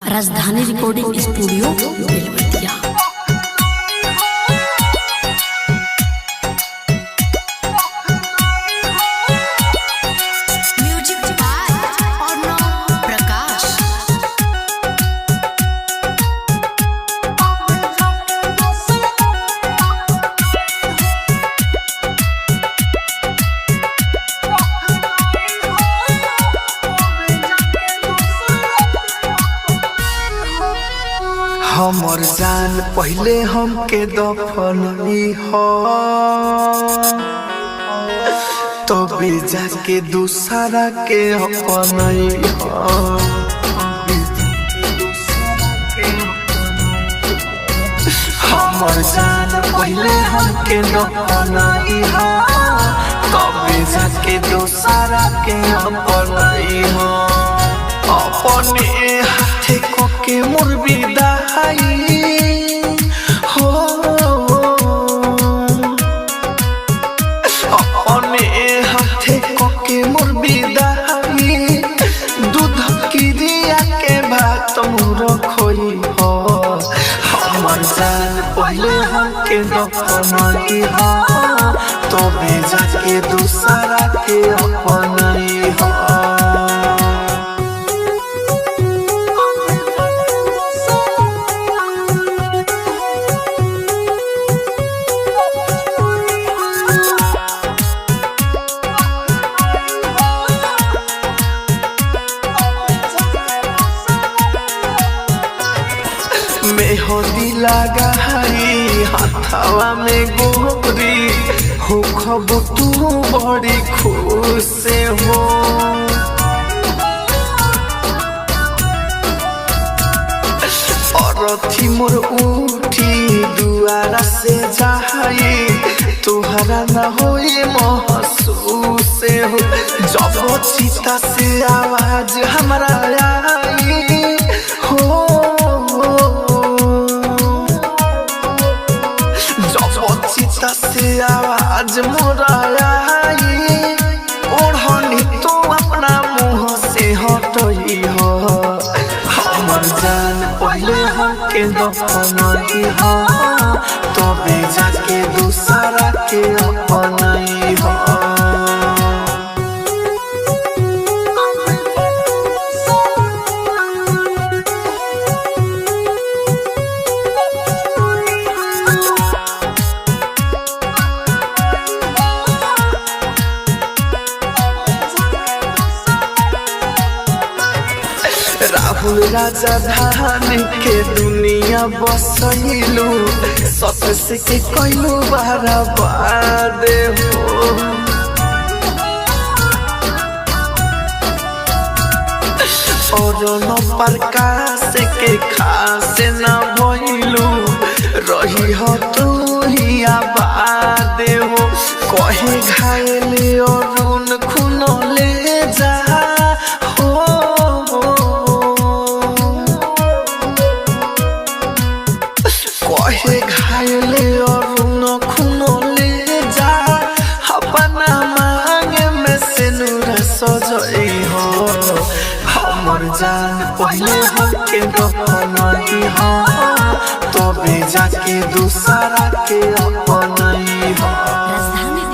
Rajdhani recording studio Belwatiya. Music by Arnav Prakash. हमर जान पहले हमके दफनई हो, तबे जाके दूसरा के अपनई हो। हमर जान पहले हमके दफनई हो, तबे जाके दूसरा के अपनई हो। अपने हाथे कोके मोर विदाई हो, अपने हाथे कोके मोर विदाई, दूध किरिया के भात मोर खोई हो। हमर जान पहले हमके दफनई हो, तबे जाके दूसरा के अपनई हो। मेहंदी लगाई हाथवा में गोरी हो, खब तू बड़ी खुश हो। अरथी मोर उठी दुआरा से जाई, तुहरा न होई महसूस हो। जब चिता से आवाज हमरा आई हो, जब चिता से आवाज मोरा आई, ओढ़नी तो अपना मुंह से हटई हो। हमर जान पहले हमके दफनई हो, तबे जाके दूसरा के अपनई हो। राहुल राजा धान के दुनिया बसैलू, सत से के कैलू बर्बाद हो। और न प्रकाश के खास न भइलू, रही हो तू ही आबाद हो। कहे घायल अरुण खून ले जा हो, कहे घायल अरुण खून ले जा, अपना मांग में सिनुर सजई हो। हमर जान पहले हमके दफनई हो, तबे जाके दूसरा के अपनई हो। राजधानी